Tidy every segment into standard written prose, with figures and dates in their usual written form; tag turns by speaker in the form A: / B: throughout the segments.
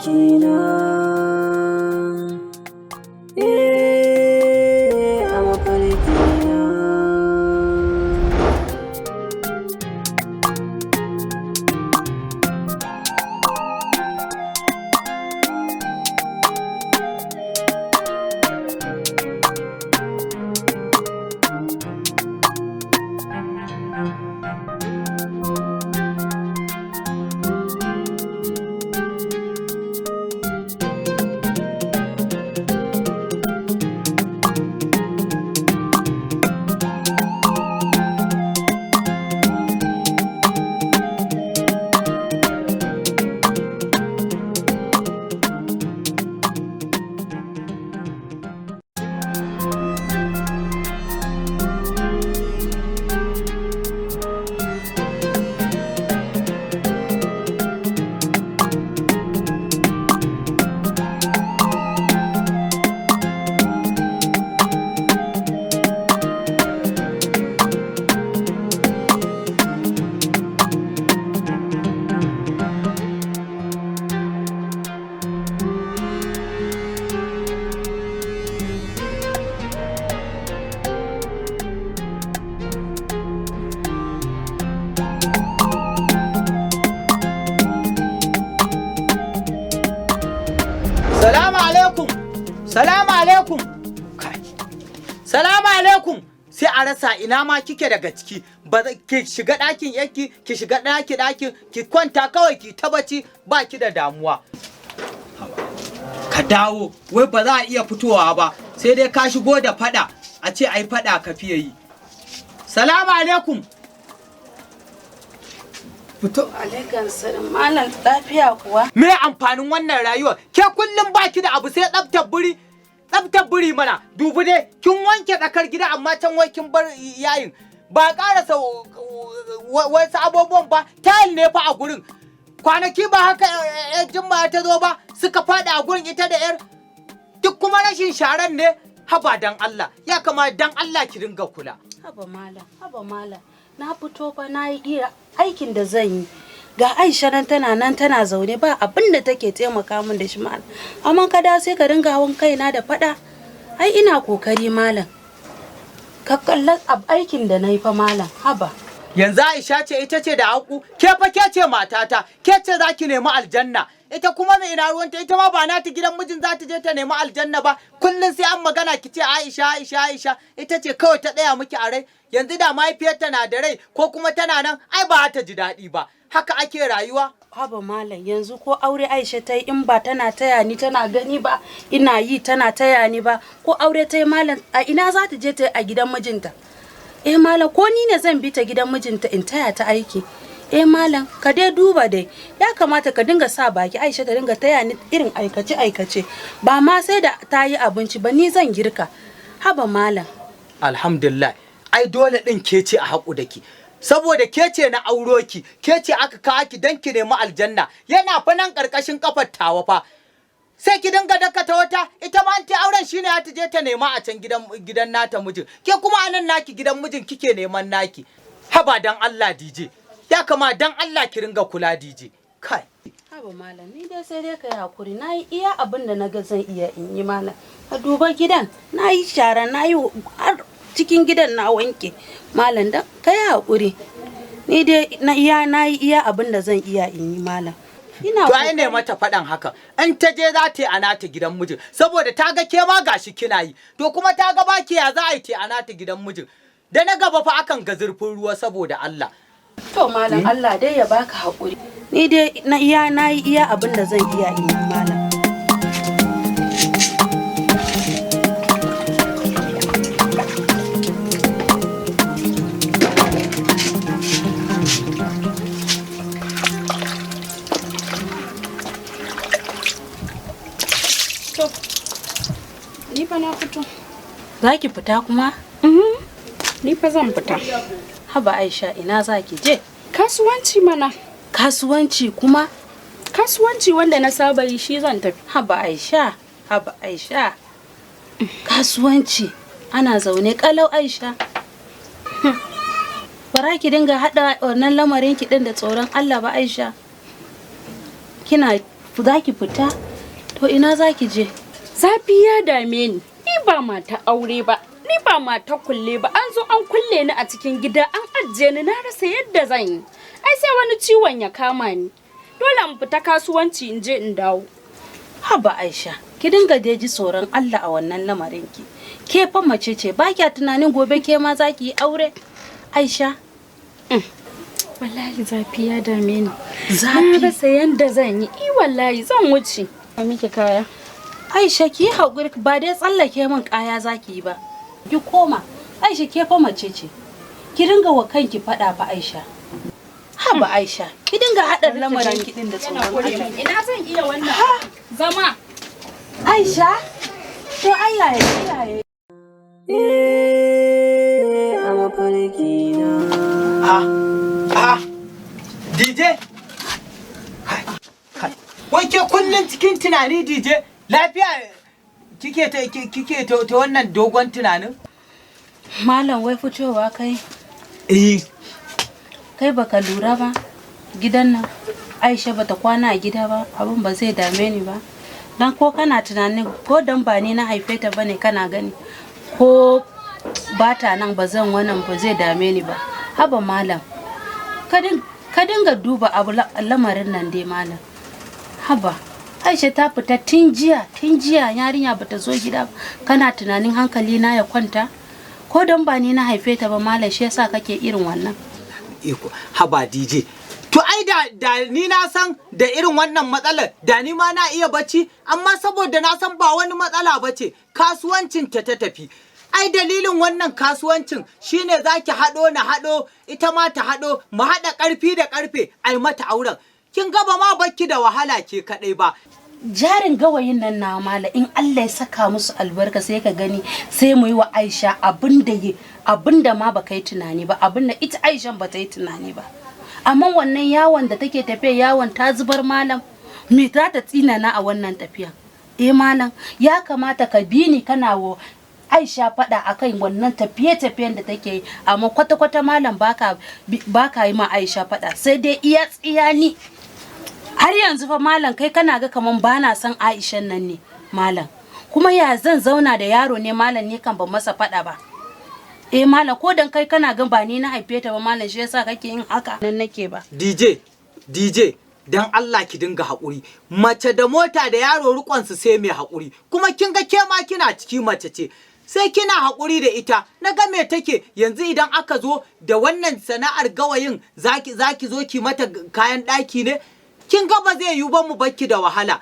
A: mafarkina. Eh, a mafarkina.
B: Salamu alaikum. Salamu alaikum. Kai. Salamu alaikum. Sai a rasa ina ma kike daga ciki. Ba ki shiga ɗakin yanki, ki shiga ɗaki ɗakin, ki kwanta kawai ki ta bacci ba ki da damuwa. Ka dawo, wai ba za a iya fitowa ba, sai dai ka shigo da faɗa, a ce ai faɗa ka fiye yi. Salamu alaikum. Fito.
C: Alaikum salam. Malam, lafiya kuwa?
B: Me amfanin wannan rayuwar? Ke kullum baki da abu sai tsaftar buri. Tsaftar buri mana. Dubi dai, kin wanke tsakar gida amma can wai kin bar yayin. Ba ƙarasa wasu abubuwan ba, tayil ne fa a gurin. Kwanaki ba haka yar Jumma ta zo ba, suka faɗi a gurin ita da yar. Duk kuma rashin sharan ne. Haba dan Allah, ya kama dan Allah ki dinga kula.
C: Haba malam, haba malam. Na fito fa na yi iya aikin da zan yi. Ga Aisha nan tana nan tana zaune ba abin da take taimaka min da shi malam. Amma ka da sai ka dinga hawan kaina da faɗa. Ai ina kokari malam. Ka kalla aikin da na yi fa malam, haba.
B: Yanzu Aisha ce ita ce da haku, ke fa ke ce matata, ke ce za ki nemi aljanna. Ita kuma mai ina ruwanta, ita ma ba nata gidan mijin za ta je ta nemi aljanna ba. Kullum sai an magana ki ce Aisha, Aisha, Aisha, ita ce kawai ta tsaya miki a rai. Yanzu da mahaifiyarta na da rai ko kuma tana nan, ai ba ta ji daɗi ba. Haka ake rayuwa.
C: Haba malam, yanzu ko aure Aisha ta yi in ba tana taya ni tana gani ba, ina yi tana taya ni ba, ko aure ta yi malam, a ina za ta je ta yi a gidan mijinta? Eh malam, ko ni ne zan bi ta gidan mijinta in taya ta aiki? Eh malam, ka dai duba dai, ya kamata ka dinga sa baki Aisha ta dinga taya ni irin aikace aikace, ba ma sai da ta yi abinci ba, ni zan girka. Haba malam.
B: Alhamdulillah, ai dole din ke ce a haƙu da ki. Saboda ke ce na auro ki, ke ce aka kawo ki don ki nemi aljanna, yana fa nan ƙarƙashin kafar tawa fa. Sai ki dinga dakata wata, ita ma an ta auren shine za ta je ta nema a can gidan gidan nata mijin. Ke kuma a nan naki gidan mijin kike neman naki. Haba dan Allah DJ. Ya kama dan Allah ki ringa kula DJ. Kai.
C: Haba malam, ni dai sai dai ka yi hakuri, na yi iya abin da na ga zan iya in yi malam. Ka duba gidan, na yi shara, na yi har cikin gidan na wanke. Malam dan ka yi hakuri. Ni dai na iya na yi iya abin da zan iya in yi malam. Ina
B: To ai ne mata faɗan haka. In ta je za ta yi a nata gidan mijin. Saboda ta ga ke ma gashi kina yi. To kuma ta ga baki ya za a yi ta a nata gidan mijin. Da na gaba fa akan ga zurfin ruwa saboda Allah.
C: To malam, Allah dai ya baka hakuri. Ni dai na iya na yi iya abin da zan iya in yi malam.
D: To, ni fa na fito.
C: Za ki fita kuma?
D: Ni fa zan fita.
C: Haba Aisha, ina za ki je?
D: Kasuwanci mana.
C: Kasuwanci kuma?
D: Kasuwanci wanda na saba yi shi zan tafi.
C: Haba Aisha, haba Aisha. Kasuwanci ana zaune kalau Aisha. Bara ki dinga haɗa wannan lamarin ki ɗin da tsoron Allah ba Aisha. Kina Za ki fita? To ina za ki je?
D: Zafi ya dame ni. Ni ba mata aure ba. Ni ba mata kulle ba. An zo an kulle ni a cikin gida an ajiye ni, na rasa yadda zan yi. Ai sai wani ciwon ya kama ni. Dole in fita kasuwanci in je in dawo.
C: Haba Aisha, ki dinga dai ji tsoron Allah a wannan lamarin ki. Ke fa mace ce, ba kya tunanin gobe ke ma za ki yi aure? Aisha,
D: Wallahi zafi ya dame ni. Na
C: zafi.
D: rasa yadda zan yi. I wallahi zan wuce. A miki kaya.
C: Aisha, ki yi haƙuri, ba dai tsallake min kaya za ki yi ba. Ki koma. Aisha, ke fa mace ce. Ki dinga wa kanki faɗa fa, Aisha. Haba Aisha, ki dinga haɗa lamarin ki din da tsoron Allah.
D: Ina zan iya wannan zama.
C: Aisha, to Allah ya kiyaye.
A: Eh, a mafarki na.
B: Ha ha, DJ. Kai, kai. Wai ke kullun cikin tunani, DJ, lafiya kike ta wannan dogon tunanin?
C: Malam, wai fitowa kai.
B: Eh.
C: Kai baka lura ba, gidan nan Aisha bata kwana a gida ba, abin ba zai dame ni ba? Dan ko kana tunanin ko dan ba ni na haife ta bane, kana gani ko bata nan ba zan wannan ba zai dame ni ba? Haba malam, ka dinga duba abu lamarin nan dai, malam. Haba Aisha ta fita tun jiya, tun jiya yarinya bata zo gida ba, kana tunanin hankali na ya kwanta? Ko dan ba ni na haife ta ba, malam, shi yasa kake irin wannan?
B: Iko, haba DJ. To ai da ni na san da irin wannan matsalar, da ni ma na iya bacci, amma saboda na san ba wani matsala bace, kasuwancin ta ta tafi. Ai dalilin wannan kasuwancin shine zaki haɗo, na haɗo, ita ma ta haɗo, mu haɗa ƙarfi da ƙarfe ai mata auren. Kin ga ba ma bakki da wahala ke kaɗai ba.
C: Jarin gawayin nan na, mala, in Allah ya saka musu albarka, sai ka gani sai mu yi wa Aisha abin da ma baka yi tunani ba, abin da ita Aishan ba ta yi tunani ba. Amma wannan yawon da take tafiya, yawon ta zubar, malam, me za ta tsinana a wannan tafiya? Eh malam, ya kamata ka bi ni kana wa Aisha faɗa akan wannan tafiye-tafiyen da take yi, amma kwata-kwata, malam, baka yi ma Aisha faɗa, sai dai iya tsiya ni. Har yanzu fa, malam, kai kana ga kaman bana son Aishan nan ne, malam. Kuma ya zan zauna da yaro ne, malam, ne kan ban masa faɗa ba? Eh malam, ko dan kai kana ga ba ni na haife ta ba, malam, shi yasa kake yin haka nan nake ba?
B: DJ, DJ, dan Allah ki dinga haƙuri. Mace da mota da yaro riƙonsu sai mai haƙuri. Kuma kin ga ke ma kina ciki, mace ce. Sai kina haƙuri da ita, na ga me take yanzu. Idan aka zo da wannan sana'ar gawayin, zaki zo ki mata kayan ɗaki ne? Kin ga ba zai yiwu ba mu bakki da wahala.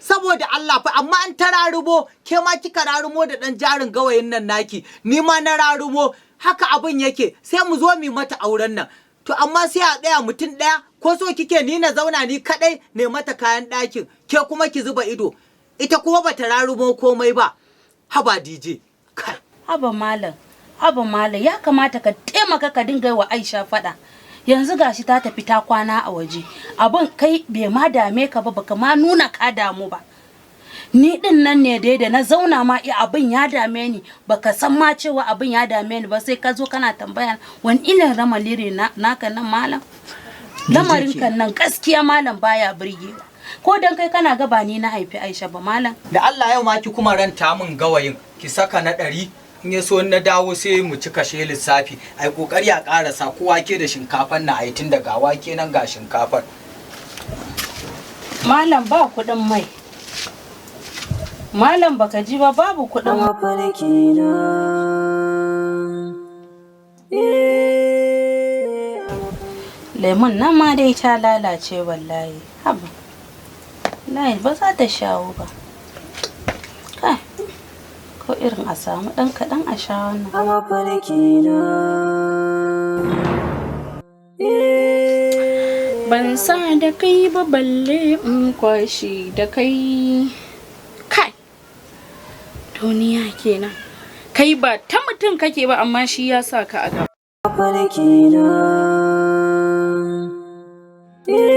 B: Saboda Allah fa, amma an ta rarumo, ke ma kika rarumo da ɗan jarin gawayin nan naki, ni ma na rarumo, haka abin yake, sai mu zo mu mata auren nan. To amma sai a tsaya mutum ɗaya, ko so kike ni na zauna ni kaɗai ne mata kayan ɗakin, ke kuma ki zuba ido, ita kuma bata rarumo komai ba? Haba DJ. Kai.
C: Haba malam, haba malam, ya kamata ka taimaka ka dinga yi wa Aisha faɗa. Yanzu gashi ta tafi ta kwana a waje, abin kai bai ma dame ka ba, baka ma nuna ka damu ba. Ni din nan ne dai da na zauna ma iya abin ya dame ni, baka san ma cewa abin ya dame ni ba, sai ka zo kana tambaya wani irin ramaliri naka nan. Malam, lamarin kan nan gaskiya, malam, baya burgewa. Ko dan kai kana ga ba ni na haifi Aisha ba, malam?
B: Da Allah yau ma ki kuma ranta min gawayin, ki saka na 100, in ya so na dawo sai mu ci kashe lissafi. Ai kokari a karasa ko wake da shinkafar na, ai tun daga wake nan ga shinkafar.
C: Malam, ba kuɗin mai. Malam, baka ji ba, babu kuɗin mai.
A: Mafarki na. Eh,
C: Lemun nan ma dai ta lalace wallahi. Haba. Wallahi ba za ta shawo ba. Kai. Ko irin a samu ɗan kaɗan a sha wannan.
A: A mafarki na. Eh,
D: Ban sa da kai ba balle in kwashi da kai. Kai. Duniya kenan. Kai ba ta mutum kake ba, amma shi ya sa ka a gaba.
A: Mafarki na. Eh,